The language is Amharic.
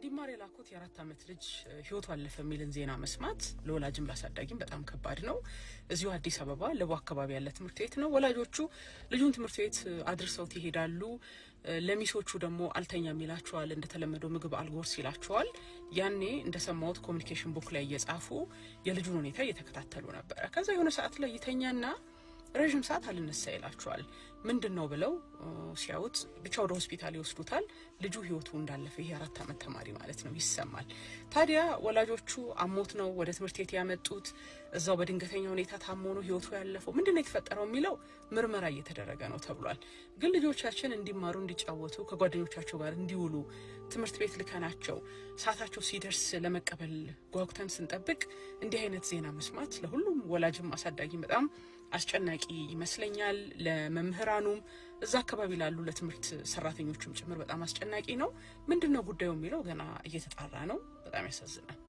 እንዲማር የላኩት የ4 ዓመት ልጅ ህይወቱ አለፈ የሚልን ዜና መስማት ለወላጅም ላሳዳጊም በጣም ከባድ ነው። እዚሁ አዲስ አበባ ለቡ አካባቢ ያለ ትምህርት ቤት ነው። ወላጆቹ ልጁን ትምህርት ቤት አድርሰውት ይሄዳሉ። ለሚሶቹ ደግሞ አልተኛም ይላቸዋል። እንደተለመደው ምግብ አልጎርስ ይላቸዋል። ያኔ እንደሰማሁት communication book ላይ እየጻፉ የልጁን ሁኔታ እየተከታተሉ ነበረ። ከዛ የሆነ ሰዓት ላይ ይተኛና ረዥም ሰዓት አልነሳ ይላቸዋል። ምንድን ነው ብለው ሲያዩት ብቻ ወደ ሆስፒታል ይወስዱታል። ልጁ ህይወቱ እንዳለፈ፣ ይሄ የ4 ዓመት ተማሪ ማለት ነው፣ ይሰማል። ታዲያ ወላጆቹ አሞት ነው ወደ ትምህርት ቤት ያመጡት፣ እዛው በድንገተኛ ሁኔታ ታሞ ነው ህይወቱ ያለፈው፣ ምንድን ነው የተፈጠረው የሚለው ምርመራ እየተደረገ ነው ተብሏል። ግን ልጆቻችን እንዲማሩ፣ እንዲጫወቱ፣ ከጓደኞቻቸው ጋር እንዲውሉ ትምህርት ቤት ልከናቸው ሰዓታቸው ሲደርስ ለመቀበል ጓጉተን ስንጠብቅ እንዲህ አይነት ዜና መስማት ለሁሉም ወላጅም አሳዳጊም በጣም አስጨናቂ ይመስለኛል። ለመምህራኑም እዛ አካባቢ ላሉ ለትምህርት ሰራተኞቹም ጭምር በጣም አስጨናቂ ነው። ምንድን ነው ጉዳዩ የሚለው ገና እየተጣራ ነው። በጣም ያሳዝናል።